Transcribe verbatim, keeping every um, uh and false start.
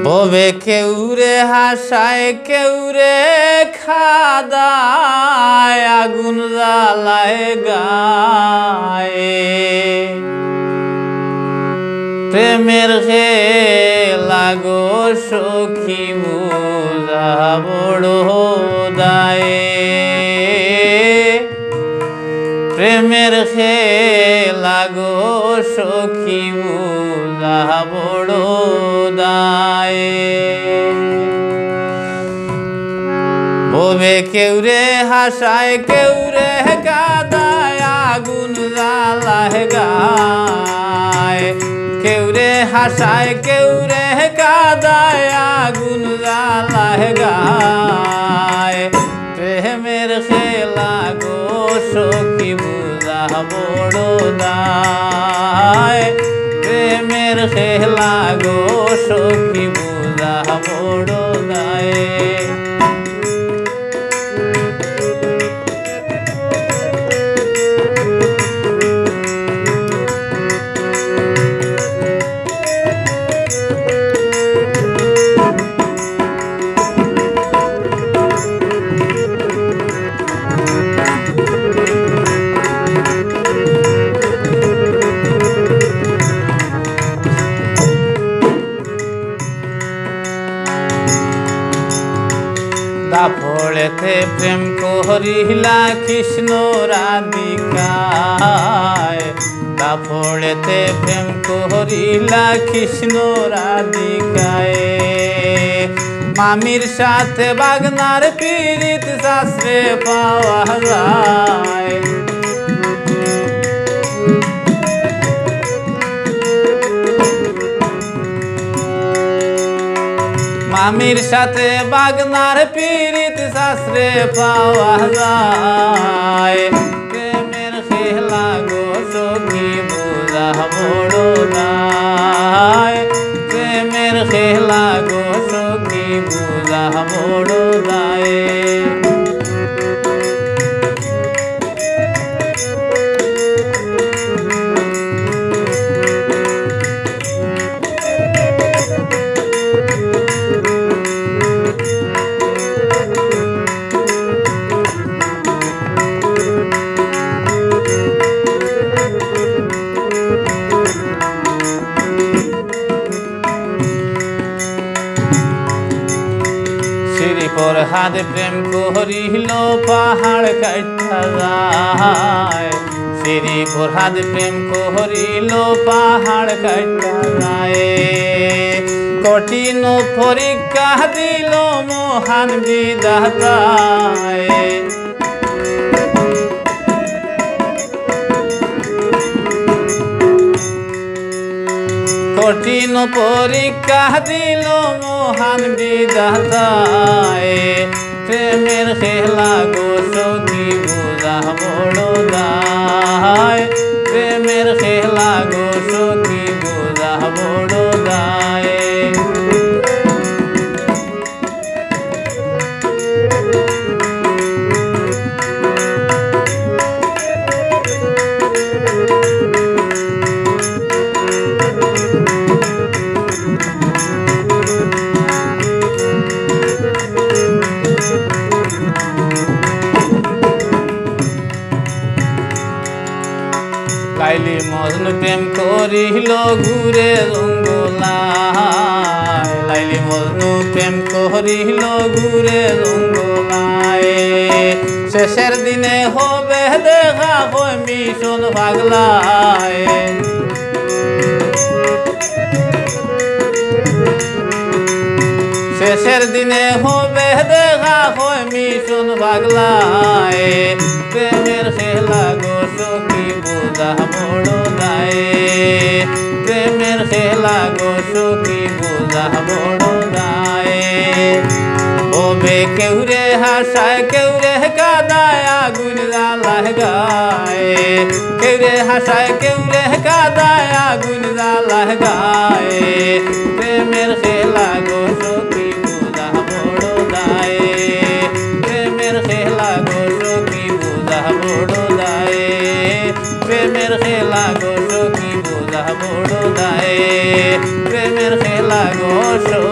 বউয়ে কেউরে হাসায়, কেউরে কাদায়, আগুন জ্বালায় গায়ে। প্রেমের খেলা গো সখী বুঝা বড় দায়ে। প্রেমের খেলা গো সখী বুঝা বড় দায়ে। বউয়ে কেউরে হাসায়, কেউরে কাদায়, আগুন জ্বালায় গায়ে। কেউরে হাসায়, কেউরে কাদায়, আগুন জ্বালায় গায়ে। প্রেমের খেলা গো সখী বুঝা বড় দায়ে। প্রেমের খেলা গো সখী বুঝা বড় দায়ে। দাপড়েতে প্রেম করিলা কৃষ্ণ রাধিকায়, দাপড়েতে প্রেম করিলা কৃষ্ণ রাধিকায়। মামির সাথে বাগনার পিরিত শাস্ত্রে পাওয়া যায়। মামির সাথে বাগনার পিরিত শাস্ত্রে পাওয়া যায়। প্রেমের খেলা গো সখী বুঝা বড় দায়। প্রেমের খেলা গো সখী বুঝা বড় দায়। শ্রী ফরহাদ প্রেম করিল পাহাড় কাইট্টা যায়। শ্রী ফরহাদ প্রেম করিল পাহাড় কাইট্টা যায়। কঠিন পরীক্ষা দিল মহান বিধাতায়। কঠিন পরীক্ষা দিল মহান বিধাতায়। প্রেমের খেলা গো সখী বুঝা বড় দায়। প্রেমের খেলা গো সখী বুঝা বড় দায়। লাইলি মজনু প্রেম করিল ঘুরে জঙ্গলায়, লাইলি মজনু প্রেম করিল ঘুরে জঙ্গলায়। শেষের দিনে হবে দেখা হয় মিশন পাগলায়। শেষের দিনে হবে দেখা হয় মিশন পাগলায়। প্রেমের খেলা গো সখী বুঝা বড় দায়। প্রেমের খেলা গো সখী বুঝা বড় দায়। বউয়ে কেউরে হাসায়, কেউরে কাদায়, আগুন জ্বালায় গায়ে। কেউরে হাসায়, কেউরে কাদায়, আগুন জ্বালায় গায়ে। প্রেমের খেলা গো সখী বুঝা বড় দায়। প্রেমের খেলা গো সখী বুঝা বড় দায়। প্রেমের খেলা বড় দায়ে প্রেমের খেলা গো।